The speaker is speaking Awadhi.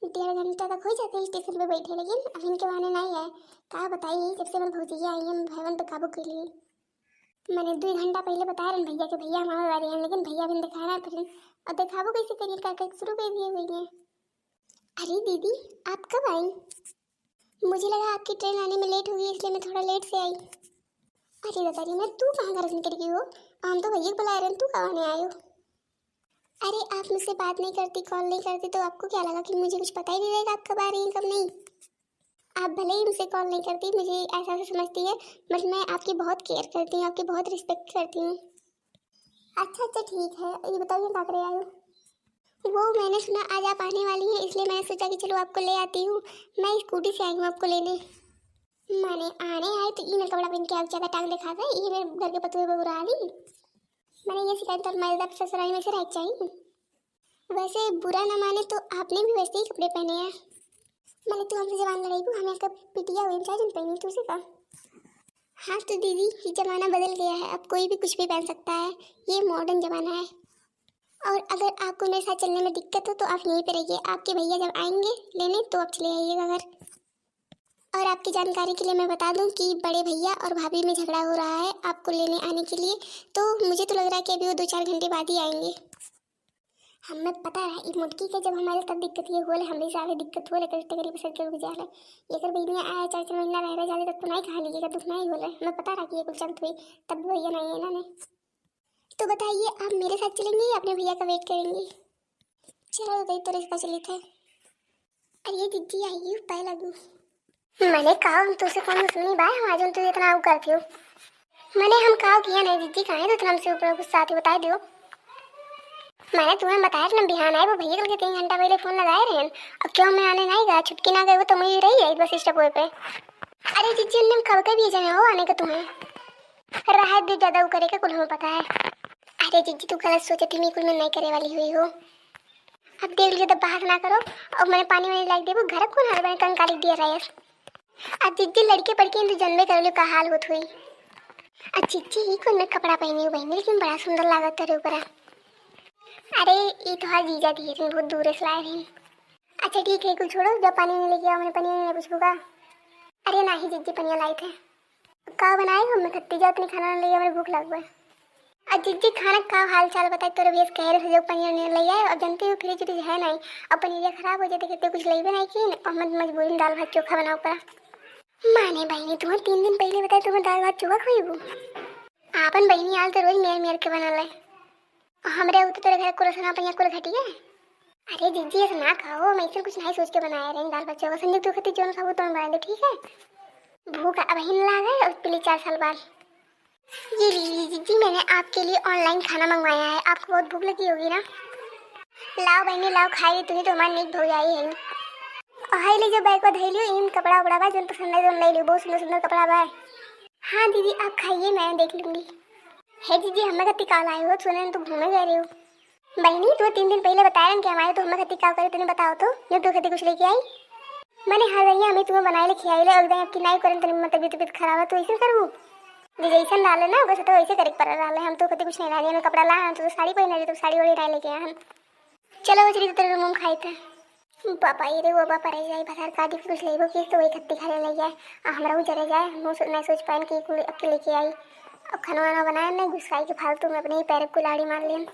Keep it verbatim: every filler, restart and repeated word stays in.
डेढ़ घंटा तक हो जाते स्टेशन पे बैठे, लेकिन अब इनके बहाने नहीं आए। का बताई, जब से हमारे भौजिया आई है, हम भवन पे काबू कर लिए। मैंने दो घंटा पहले बताया रहन भैया के भैया हम आवे वाले हैं, लेकिन भैया अभी दिखा रहा है फिर, और दिखाबो कैसे करिए, का, का शुरू कर दिए हुए हैं। अरे दीदी, आप कब आई? मुझे लगा आपकी ट्रेन आने में लेट होगी, इसलिए मैं थोड़ा लेट से आई। अरे दादा रे, मैं तू कहाँ घर निकल गई हो? हम तो भैया को बुला रहे हैं, तू कहाँ नहीं आयो? अरे, आप मुझसे बात नहीं करती, कॉल नहीं करती, तो आपको क्या लगा कि मुझे कुछ पता ही नहीं रहेगा आप कब आ रही हैं, कब नहीं? आप भले ही मुझसे कॉल नहीं करती, मुझे ऐसा ऐसा समझती है, बट मैं आपकी बहुत केयर करती हूँ, आपकी बहुत रिस्पेक्ट करती हूँ। अच्छा अच्छा, ठीक है, ये बताओ, यहाँ का करे आए हो? वो मैंने सुना आज आप आने वाली हैं, इसलिए मैंने सोचा कि चलो आपको ले आती हूँ। मैं स्कूटी से आई हूँ आपको लेने। माने आने आए तो ई न कपड़ा पहन के आओ, ज्यादा टांग दिखावे, ये मेरे घर के पतोह बहू रहा ली। माने ये शिकायत और मर्दा ससुराल में से रह चाहिए। वैसे बुरा ना माने तो आपने भी वैसे ही कपड़े पहने हैं। माने तू हमसे जबान लड़ाई को, हमें कब पिटिया हुई चाहे जन पहनी तुझे का? हाँ तो दीदी, ये जमाना बदल गया है, अब कोई भी कुछ भी पहन सकता है, ये मॉडर्न जमाना है। और अगर आपको मेरे साथ चलने में दिक्कत हो तो आप यहीं पे रहिए, आपके भैया जब आएंगे लेने तो आप चले आइएगा घर। और आपकी जानकारी के लिए मैं बता दूं कि बड़े भैया और भाभी में झगड़ा हो रहा है आपको लेने आने के लिए, तो मुझे तो लग रहा है कि अभी वो दो चार घंटे बाद ही आएंगे। हमें पता है, ये मुटकी के जब हमारे साथ दिक्कत ये होले, हमरे साथ दिक्कत होले, करीब तकरीब सर के रुक जाले। ये कर बहिनिया आया, चार चार महीना रह रह जाले, तब तो नहीं कहा लीजिएगा, दुख नहीं होले। हमें पता रहा कि ये कुल चलत हुई, तब भी भैया नहीं है ना ने। तो बताइए, आप मेरे साथ चलेंगे या अपने भैया का वेट करेंगे? चलो गई तो रिक्शा चली थे। अरे दीदी आई, पाए लगू। मैंने कहा हम तुझसे कौन दुश्मनी बा, हम आज तुझे इतना आऊ करती हो। मैंने हम काव किया नहीं दीदी, काहे तो इतना हमसे ऊपर गुस्सा आती, बताई दियो। मैंने तुम्हें बताया ना बिहान आए, वो भैया कल के तीन घंटा पहले फोन लगाए रहे हैं। अब क्यों मैं आने नहीं गया, छुटकी ना गई, वो तो मुझे रही है बस स्टॉप पे। अरे दीदी उनने कब के भेजे हैं हो आने का तुम्हें? रहा दे, ज्यादा वो करे का कुल हमें पता है। अरे जीजी तू गलत सोचे थी, मैं कुल में नहीं करे वाली हुई हो। अब देख लीजिए, तो बहस ना करो। और मैंने पानी वानी लाग देबो, घर कौन हाल बने कंकाली दिया रहे। अब जीजी लड़के पड़ के तो जन्मे कर लो का हाल होत हुई। अब जीजी ही कुल में कपड़ा पहनी हो बहनी, लेकिन बड़ा सुंदर लागत तेरे ऊपर। अरे ये तो हाँ जीजा दिए रहे, बहुत दूर से लाए रहे। अच्छा ठीक है, कुल छोड़ो, जब पानी नहीं लेके आओ, मैंने पानी नहीं पूछूंगा। अरे नाही जीजी, पनिया लाई थे। का बनाए हो? मैं खत्ती जात नहीं खाना ले, हमारे भूख लग गए। आ जीजी खाना का हाल चाल बताए, तोरे भैया कह रहे हो जो पनिया नहीं ले आए, और जानते हो फ्रिज व्रिज है नहीं, और पनीरिया खराब हो जाते कहते कुछ लेबे नहीं की, और मैं मजबूरी में दाल भात चोखा बनाओ पड़ा। माने बहनी तुम्हें तीन दिन पहले बताए तुम्हें दाल भात चोखा खुएबू। आपन बहनी आल तो रोज मेर मेर के बना ले। हमरे उ तो तोरे घर कुल सना पनिया कुल घटी है। अरे जीजी ऐसा ना कहो, हम ऐसा कुछ नहीं सोच के बनाए रहे दाल भात चोखा। संजू तू खातिर जोन खाबू तो हम बनाए दे, ठीक है? भूख अब ही लागे और पीली चार साल बाद। ये लीजिए जीजी, मैंने आपके लिए ऑनलाइन खाना मंगवाया है, आपको बहुत भूख लगी होगी ना। लाओ बहनी लाओ, खाई ली, तुम्हें तो हमारे नीक भौजाई है। और हाई ले जो बैग पर धैलियो, इन कपड़ा उपड़ा बा, जोन पसंद है जोन ले लियो, बहुत सुंदर सुंदर कपड़ा बा। हाँ दीदी आप खाइए, मैं देख लूंगी। हे जीजी हमें कति काल आए हो, सुने तो घूमे गए रहे हो। बहनी तू तीन दिन पहले बताया कि हमारे तो हमें कति काल करे, तूने बताओ तो, यूं तू कति कुछ लेके आई। मैंने हर रही हमें तुम्हें बनाए ले खियाई ले, एकदम आपकी नाई करन तनी मतलब तबीयत तबीयत खराब है, तू ऐसे करबू? जे जैसन डाले ना, ओकर साथ वैसे करे के पड़ रहा है। हम तो कति कुछ नहीं डाले, हमें कपड़ा ला, हम तो साड़ी पहन रहे, तो साड़ी वाड़ी नहीं लेके आए हम। चलो वो चली तो तेरे रूम में खाई थे। बाबा ये रे वो बाबा रह जाए, बाजार का दिख कुछ लेबो की तो वही खत्ती खा ले जाए। आ हमरा वो जरे जाए, हम सो-, नहीं सोच पाएन कि कुल अकेले लेके आई। अब खाना वाना बनाए नहीं, गुस्साई के फालतू में अपने ही पैर को लाड़ी मार लेन।